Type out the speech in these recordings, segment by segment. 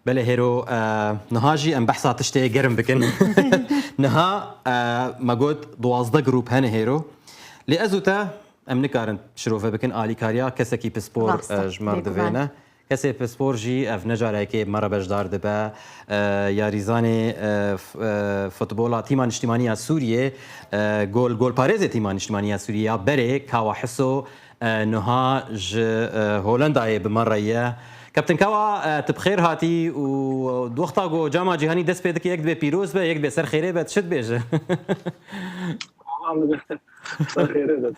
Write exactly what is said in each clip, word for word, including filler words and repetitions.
Belê hêro, e, niha jî em behsa tiştê germ bikin. Niha, e, me got duwazdeh grûp hene hêro. Lê ez û te em nikarin şirove bikin alîkariya kesekî pispor, Rast e, e, ji me re bêguman. Divêne. Kesê pispor jî ev ne carekê me re beşdar dibe. E, yarîzanê, e, f-, e, futbola tîma niştimanî ya Sûriyê, e, gol, golparêzê tîma niştimanî ya Sûriyê ya berê Kawa Hiso, e, niha ji, e, Holendayê bi me re ye. Kaptin Kawa, e, tu bi xêr hatî û di wexta ku cama cîhanî dest pê dike, yek dibê pîroz be, yek dibê ser xêrê be, tu çi dibêje? Xêrê de,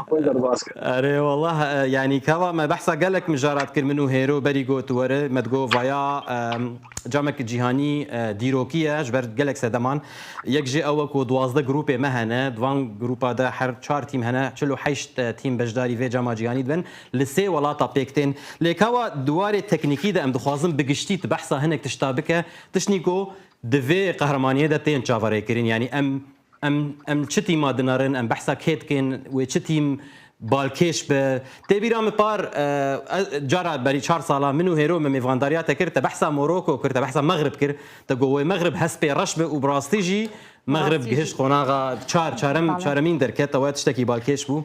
xwe derbas kir. Erê, wallah, e, yanî Kawa me behsa gelek mijarat kir min û hêro berî got were, me digot vaya, e, camek cîhanî, e, dîrokî ye, ji ber gelek sedeman. Yek jî ew e ku duwazdeh grûpê me hene, di van grûpa de her çar tîm hene, çil û heşt, e, tîm beşdarî vê cama cîhanî dibin, li sê welata pêk tên. Lê Kawa di warê teknîkî de em dixwazin bi giştî tu behsa hinek tişta bike, tiştî ku di vê qehremaniyê de tên çaverêkirin. Yanî em, em, em çi tîma dinerin, em behsa kê dikin, wê çi tîm balkêş be. Tê bîra min par, e, e, cara berî çar sala min û hêro me mêvandariya te kir, te behsa Moroko kir, te behsa Mexrib kir, te got wê Mexrib hespê reş be û bi rastî jî Mexrib Rastî gihişt jî. Qonaxa çar, çarem, Bale. Çaremîn derket, ew tiştekî balkêş bû.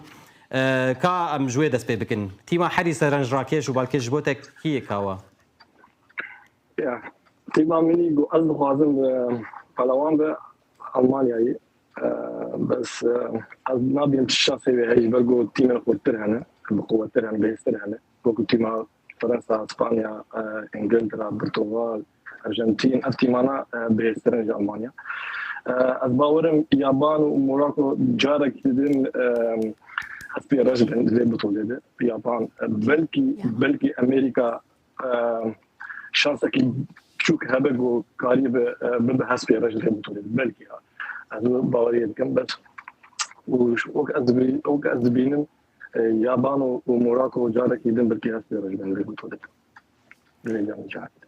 E, ka em ji wê dest pê bikin. Tîma herî serenc rakêş û balkêş ji bo te kî ye Kawa? Ya, tîma min î ku ez dixwazim, e, pelewan be Almanyayê. E, bes, e, ez nabînim çi şansê wê heye, ji ber ku tîmên xurttir hene, bi quwettir hene, bihêztir hene. Wekî tîma Fransa, Spanya, e, Îngiltere, Portugal, Arjantin, ev tîmana, e, bihêztir in ji Almanya. E, ez bawerim Yaban û Moroko carekî din, e, hespê reş bin di vê butulê de. Yaban, e, belkî, Ya. belkî Amerîka e, şansekî biçûk hebe ku karibe, e, bibe hespê reş lê bûtûnê. Belkî ya. Ez wê baweriyê dikim, bes û wek ez dibî-, wek ez dibînim, e, Yaban û, û Morako carekî din belkî hespê reş bên lê bûtûnê.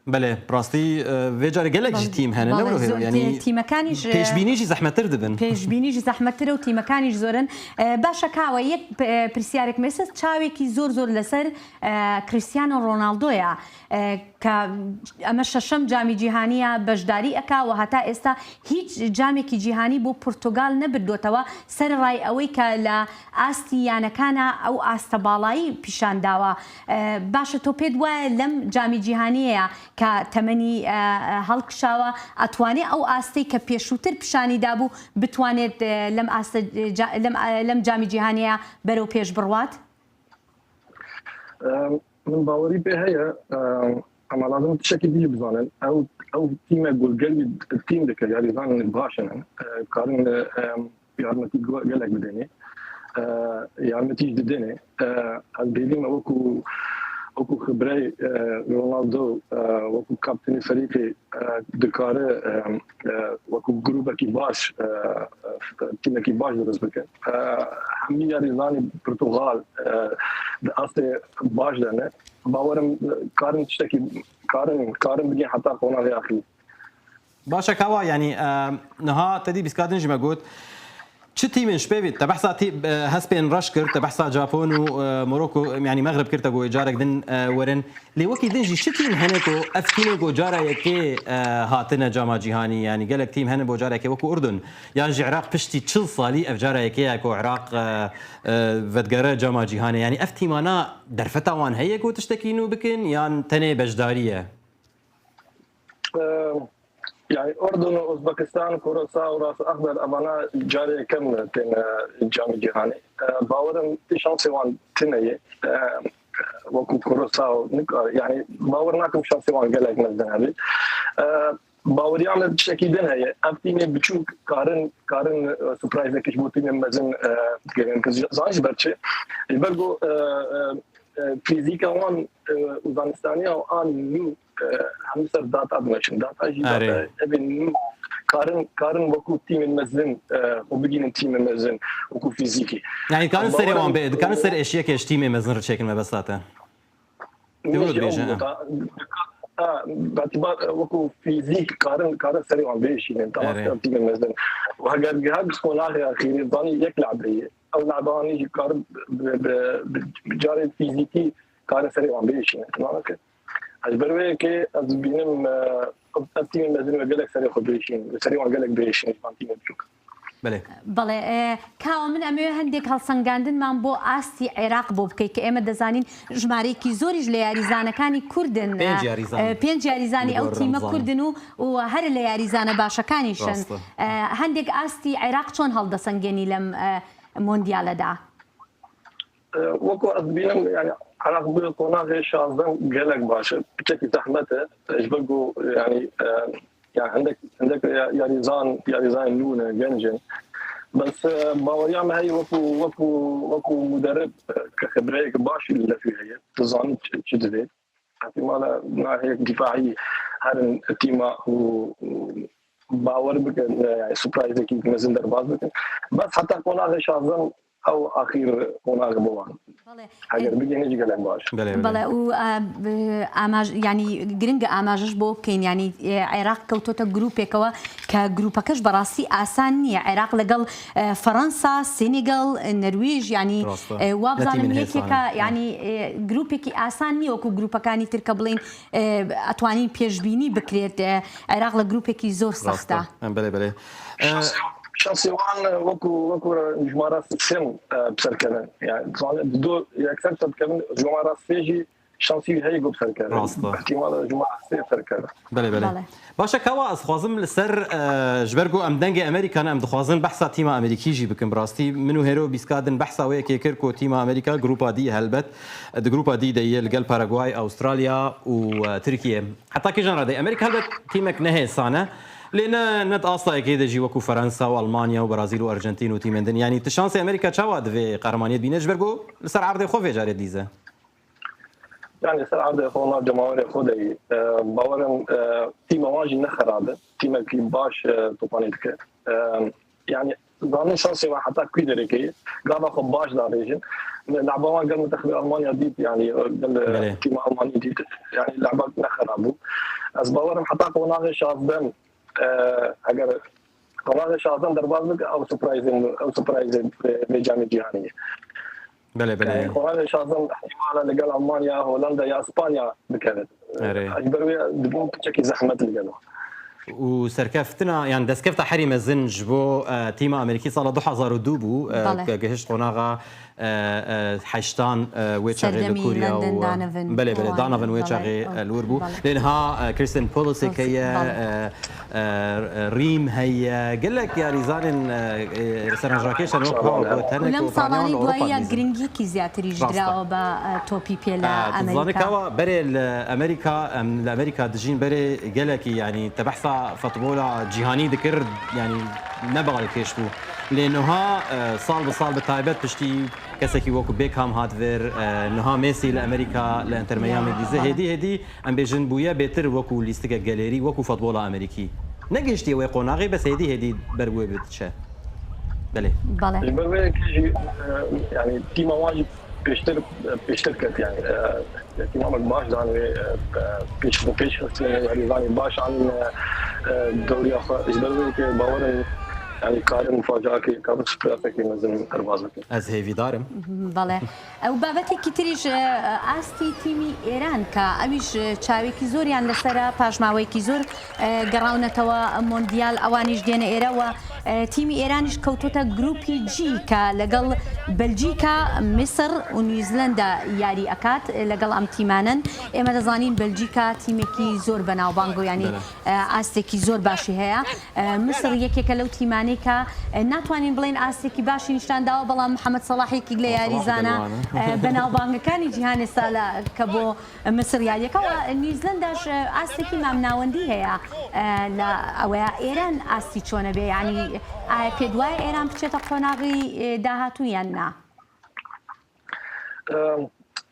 Belê, rastî, e, vê carê gelek jî Belê. tîm hene, ne Belê, wilo hêro, zor yanî tî-, tîmekaniş, e, pêşbînî jî zehmettir dibin. Pêşbînî jî zehmettir e û tîmekaniş zor in. E, başa Kawa, yek, e, pirsiyarek me se, çawekî zor zor leser, e, Cristiano Ronaldo ya. E, کە ئەمە شەشەم جامی جیهانیە بەشداری ئەکا و هەتا ئێستا هیچ جامێکی جیهانی بۆ پورتوگال نەبردوتەوە، سەرەڕای ئەوەی کە لە ئاستی یانەکانە ئەو ئاستە باڵایی پیشان داوە. ئە، باشە، تۆ پێت وایە لەم جامی جیهانیەیە کە تەمەنی، ئە، ئە، هەڵکشاوە، ئەتوانێ ئەو ئاستەی کە پێشووتر پیشانی دابوو بتوانێت، ئە، لەم ئاستە، جا-، لەم، ئە، لەم جامی جیهانیە بەرەو پێش بڕوات؟ ئەم، من باوەری پێ هەیە، ئەم، ئەمە لازم تشتێکی دی بزانن. ئەو، ئەو تیمە گولگەلی تیم دەکە، یاریزان باشن، ئە، کارن، ئەم، یارمەتی گو-، گەلێک بدەنێ. ئە، یارمەتیش ددەنێ. ئە، ئەز بێدیمە وەکو، وەکو خبرەی، ئە، رۆنالدۆ، ئە، وەکو کاپتنی فەریقی، ئە، دکارە، ئە، ئە، وەکو گروپێکی باش، ئە، ئە، تیمێکی باش دروست بکەن. ئە، هەموو یاریزانی پرتوغال، ئە، دە ئاستێ باش دەنێ. باوەرم، ئە، کارن تشتێکی، کارن، کارن بگەن حتا قۆناغی ئاخیر. باشە کاوا، یعنی، ئە، نها تەدی بیسکاتن ژمە گوت، چ تیمێن شپێ بێت؟ تە بەحسا تی-، ئە، هەسپێن ڕەش کرد، تە بەحسا جاپۆن و، ئە، مۆرۆکۆ، یعنی مەغرب کرد، تە گۆی جارێک دن، ئە، وەرن. لێ وەکی دن ژی چ تیم هەنێ کو، ئەف تیمێ گۆ جارە یەکێ، ئە، هاتنە جاما جیهانی، یعنی گەلێک تیم هەنێ بۆ جارێکێ وەکو ئوردون، یان ژی عراق پشتی چل سالی ئەف جارە یەکێ یا کو عراق، ئە، ئە، ڤەدگەرە جاما جیهانی، یعنی ئەف تیمانە دەرفەتا وان هەیە کو تشتێکی نو بکن، یان تەنێ بەشداریە؟ ئە، یعنی ئوردون و ئوزبەکستان، کوراسا و ڕاس ئەخدەر، ئەمانە جارێ یەکەم تێنە جامی جیهانی. ئە، باوەرم تی شانسی وان تنەیە. ئە، وەکو کوراسا و نک-، یعنی باوەر ناکەم شانسی وان گەلێک مەزن هەبێ. ئە، باوەریان لە تشتێکی دن هەیە. ئەم تیمێ بچووک کارن، کارن، ئە، سورپرایزێکیش بۆ تیمێ مەزن، ئە، بگەرن. کە زانیش بەرچێ. بەرگۆ، ئە، ئە، ئە، فیزیکا وان، ئە، و زانستانیا و ئان نو، ئە، هەموو سەر داتا بمەچن. داتا ژی ئەرێ. داتا ئەبێ نو کارن، کارن وەکو تیمێ مەزن، ئە، و بگینن تیمێ مەزن وەکو فیزیکی. یعنی کارن سەرێ وان بێ، کارن سەر ئێشیەکێش تیمێ مەزن ڕچێکن مەبەستاتە. تێوە مێژە بێژە، ئەو ئە. بۆتا، ئە، بەتیبار، ئە، وەکو فیزیک کارن، کارن سەرێ وان بێشینن. تەمام ئەرێ. تیمێ مەزن. و هەگەر گەهاک قۆناغی ئاخیری زانی یەک لعبەیە. ئەو لعبەوانی ژی کار ب-، ب-، ب-، جارێ فیزیکی کارن سەرێ وان بێشینن. تەمام کرد. Ez ber wê yekê ez dibînim, e, ev tîmên mezin ve gelek serê xwe bihişînin. Serê wan gelek bihişînin ji van tîmên biçûk. Belê. بەڵێ. ئێ، کاوە، من ئەمەوێ هەندێک هەڵسەنگاندنمان بۆ ئاستی عێراق بۆ بکەیت، کە ئێمە دەزانین ژمارەیەکی زۆریش لە یاریزانەکانی کوردن. پێنج یاریزان. ئێ، پێنج یاریزانی ئەو تیمە کوردن و، و هەر لە یاریزانە باشەکانیشن. ڕاستە. ئێ، هەندێک ئاستی عێراق چۆن هەڵدەسەنگێنی لەم، ئێ، مۆندیالەدا؟ وەکو ئەس بینم، یعنی، عراق بووە قۆناغی شازدە، گەلەک باشە، بچەکی زەحمەتە، ji ber ku, yani, e, yani, hindek, hindek ya-, yarizan, yarizan nû ne, genc in. Bes, e, baweriya me heye, wekû, wekû, wekû muderib, e, ke xibreyek baş li lefî heye, dizanî çi, çi divê. Ihtimala nahiyek dîfaî herin tîma û, û bawer bikin, e, yani, surprizekî mezin derbas bikin. Bes heta qonaxê şazem ew axîr qonax bo wan. بەڵێ. Eger bigihîne jî gelek baş. بەڵێ، بەڵێ. بەڵێ، و، ئە، ب-، ئاماژ-، یعنی، گرنگە ئاماژەش بۆ بکەین، یعنی، ئێ، عێراق کەوتۆتە گروپێکەوە کە گروپەکەش بەڕاستی ئاسان نییە. عێراق لەگەڵ، ئە، فەڕەنسا، سێنیگەڵ، نەرویژ، یعنی، ڕاستە. ئە، وا بزانم یەکێکە، یعنی، ئە، گروپێکی ئاسان نییە وەکو گروپەکانی تر کە بڵێن، ئە، ئەتوانین پێشبینی بکرێت. ئە، عێراق لە گروپێکی زۆر سەختە. بەڵێ، بەڵێ. ئە، Şansê wan, e, wekû, wekû jimara sê, e, bi ser kevin. Yani, zanin, di do yekser ser dikevin, jimara sê jî şansî wî heye ku bi ser kevin. Rast e. Îhtîmal e jimara sê bi ser kevin. Belê, belê. Belê. Baş e, Kawa, ez dixwazim li ser, e, ji ber ku em dengê Amerîka ne, em dixwazin behsa tîma Amerîkî jî bikin. Bi rastî min û Hêro bîska din behsa wê yekê kir ku tîma Amerîka grupa D helbet, di grupa D de ye li gel Paraguay, Australya û, e, Tirkiye. Heta kîjan radeyê? Amerîka helbet tîmek ne hêsan e. Lê ne, ne di asta yekê de jî wekû Ferensa û Almanya û Brazîl û Arjantîn û tîmên din. Yanî tu şansê Amerîka çawa divê qehremaniyê dibîne? Ji ber ku li ser erdê xwe vê carê dîze. Yani ser erdê xwe, nav cemawerê xwe de yî. E, bawerim, e, tîma wan jî ne xerab e. Tîmekî baş, e, topanî dike. E, yani, zanî şansê wan heta kwî derekê ye. Gava xwe baş darêjin. Lehba wan gel mintexibê Almanya dît, yani, gel, e, Belê. Tîma Almanî dît. Yani, lehba ne xerab bû. Ez bawerim heta qonaxê şazdem, e, eger qonaxê şazdem derbas bike, ew surprizê, ew surprizê vê, vê camê cîhanî ye. Belê, belê. Yani, qonaxê şazdem ihtimala li gel Almanya, Holanda ya Spanya bikeve. Erê. Ji ber wê dibû piçekî zehmet li gel wan. Û serkeftina, yan destkefta herî mezin ji bo, e, tîma Amerîkî sala du hezar û du bû, e, Belê. Ke gihişt qonaxa, e, e, heştan, e, wê çaxê li Serdemî Kûriya London û, e, Donovan. Belê, belê, Wan, Donovan wê belê, çaxê, e, li wir bû. Belê. Lê niha, e, Kristen Pulisic Pulisic, heye, belê. E, e, Rîm heye, gelek yarîzanên, e, e, serencakeş hene wek Pau Boateng û lem salani duayî ya girîngîkî ziyatiriş dirawa ba, e, topî pê li Amerîka. Dizanî kawa berê li Amerîka, em li Amerîka dijîn berê gelekî, yanî te behsa futbola cîhanî dikir, yanî ne balkêş bû. Lê niha, e, sal bi sal bi taybet piştî kesekî wekû Beckham hat vir, e, niha Messi li Amerîka li Inter Miami dîze. Hêdî hêdî Em bêjin bûye bêtir wekû lîstikek gelêrî, wekû futbola Amerîkî. Negihiştiye wê qonaxê, bes hêdî hêdî ber wê bidiçe. Belê. Belê. Ji ber wê yekê jî, e, yani tîma wan jî pêştir, pêştir ket yani. E, tîmamek baş dan wê, e, e, pêş xwe pêş xistin, herîvanê baş anîne, e, dewriya xwe. Ji ber wê yekê bawerim yani karin mufacaakê, karin surprizekê mezin derbas bikin. Ez hêvîdar im. Belê. ئەو بابەتێکی تریش، ئە، ئاستی تیمی ئێران کە ئەویش، ئە، چاوێکی زۆریان لەسەرە، پاشماوەیەکی زۆر، ئە، گەڕاونەتەوە مۆندیال، ئەوانیش دێنە ئێرە و، ئە، تیمی ئێرانیش کەوتۆتە گروپی جی کە لەگەڵ بەلجیکا، میسر و نیوزلەندا یاری ئەکات. لەگەڵ ئەم تیمانەن، ئێمە دەزانین بەلجیکا تیمێکی زۆر بەناوبانگ و یانی، بەڵێ. ئە، ئاستێکی زۆر باشی هەیە. ئە، میسر یەکێکە لەو تیمانەی کە، ئە، ناتوانین بڵێن ئاستێکی باشی نیشتان داوە، بەڵام محەممەد سەڵاح یەکێک لە یاریزانە، ئە، بەناوبانگەکانی جیهان ئێستا لە، کە بۆ میسر یاریەکە و نیوزلەنداش، ئە، ئاستێکی مامناوەندی هەیە، ئە، لە ئەوەیە ئێران ئاستی چۆنە بێ، یعنی ئایا پێت وایە ئێران بچێتە قۆناغی، ئێ، داهاتوو یان نا؟ Em,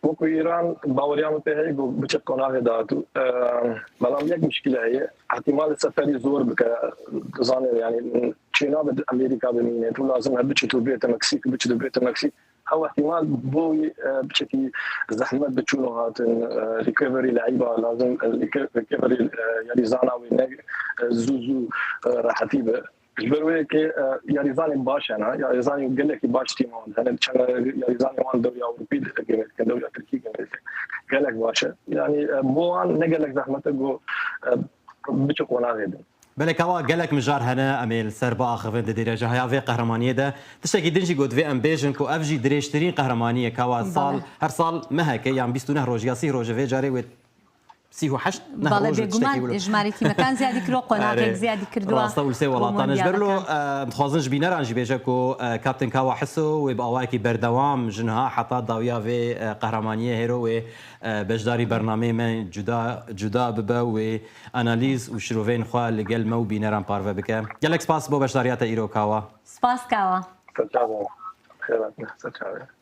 wekî Îran baweriya min pê heye ku biçe qonaxê dahatû. Em, belam yek mişkile heye. Îhtîmal seferî zor bike. Dizane, yani, çênabe di Amerîka bimîne. Tu lazim e biçî tu bête Meksîk, biçî tu bête Meksîk. Ew îhtîmal bo wî, e, biçekî zehmet bi çûn û hatin, e, recovery leîba lazim, e, reke-, recovery, e, yarîzana wê ne, e, zû zû, e, rehetî be. Ji ber wê ke, e, yarîzanên baş hene, yarîzanên gelekî baş tîma wan hene, çend yarîzanên wan dewya Ewropî gemê dikin, dewya Tirkî gemê dikin. Gelek baş e. Yanî, e, bo wan ne gelek zehmet e ku, e, biçe qonaxê din. Belê, ka wa gelek mijar hene, em ê li ser biaxivin di dêrejeheya vê qehremaniyê de. Tiştekî din jî ku divê em bêjin ku ev jî dirêjtirîn qehremanî ye, ka wa sal, Bale. her sal meheke yan bîst û neh roj ya sî roj e, vê carê wê sî û heşt neh Bale, roj e, tiştekî bêguman wilo. Jimmarê tîmekan ziyadî kiriyo, qonakek Erê, ziyadî kiriyo. Rasta û li sê welatan. Ji ber lo, e, em dixwazin ji bîneran jî bêje ku, e, Kaptin Kawa Hiso wê bi awayekî berdewam ji niha heta dawiya vê, e, qehremaniyê hêro wê, e, beşdarî bernameyê me cuda, cuda bibe, wê analîz û şiroveyên xwe li gel me û bîneran parve bike. Gelek spas bo beşdariya te îro, Kawa. Spas, Kawa. Ser çavan. Xêr hatin. Ser çavan.